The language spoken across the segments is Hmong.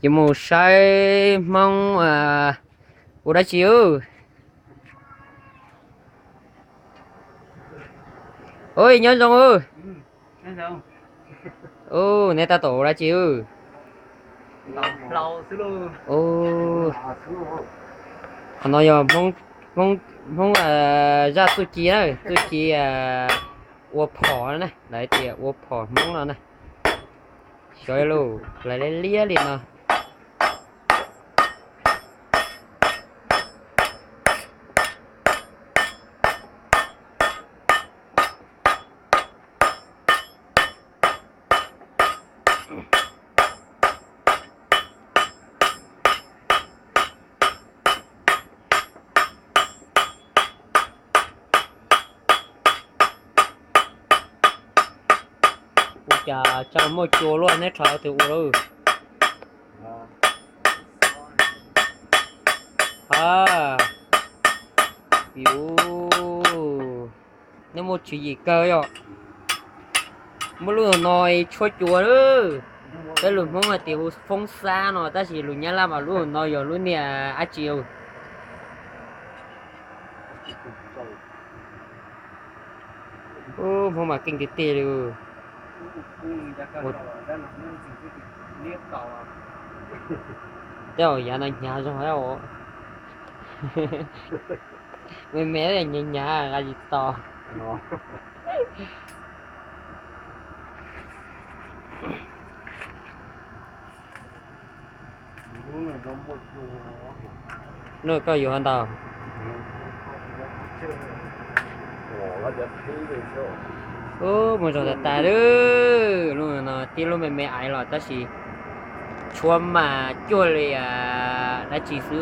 Yuav mus saib Hmoob ua dab tsi ub? Ua nyob zoo ub. Ub, neb tab tom ua dab tsi ub? Qhov no yog Hmoob, Hmoob zaj txuj ci na, txuj ci ua phom na, lawv tias ua phom Hmoob no na. Xyov lauj, lawv liab liab li no. Ua cas tseem muaj cua luaj, neb rho twg ua lawm? Ha, yus, neb muaj tswv yim kawg yom. Muaj lub no tshuab cua. Peb lus Hmoob hais tias hu foob xab no, tab sis lus Nyab Laj mas lub no yog lub niag dab tsi? Ub, Hmoob mas keej tiag tiag li. Tej zaum yav no hnyav zog os. Me me hnyav hnyav nqa tsis tau. Lub koj yuav ntau. Ub, muaj zog tas tas lawm. Lub no tib lub me me aiv los tab sis tshuab mas cuag li dab tsi xwb.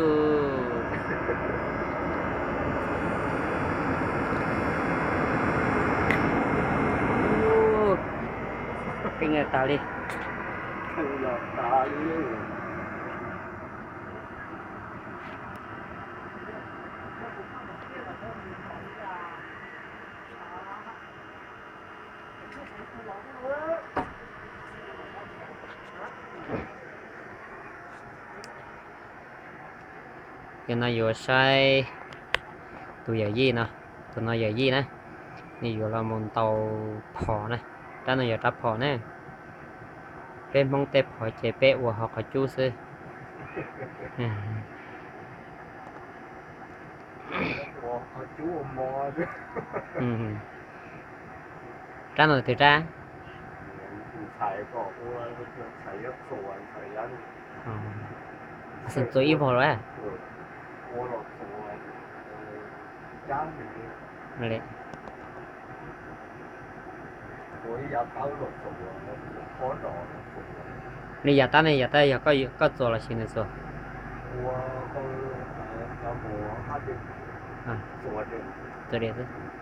Keej tas li. Yog no yuav saib tus yawm yij no, tus no yawm yij na, nws yuav los mus ntaus phom na. Rab no yog rab phom na. Peb Hmoob tej phom ces peb ua hauv qhov cub xwb. Rab no twg rab? Xeem txuas ib vog lawm. Nws yav tab ne, yav tab yog koj txuas los sis nws txuas? Txuas diam xwb.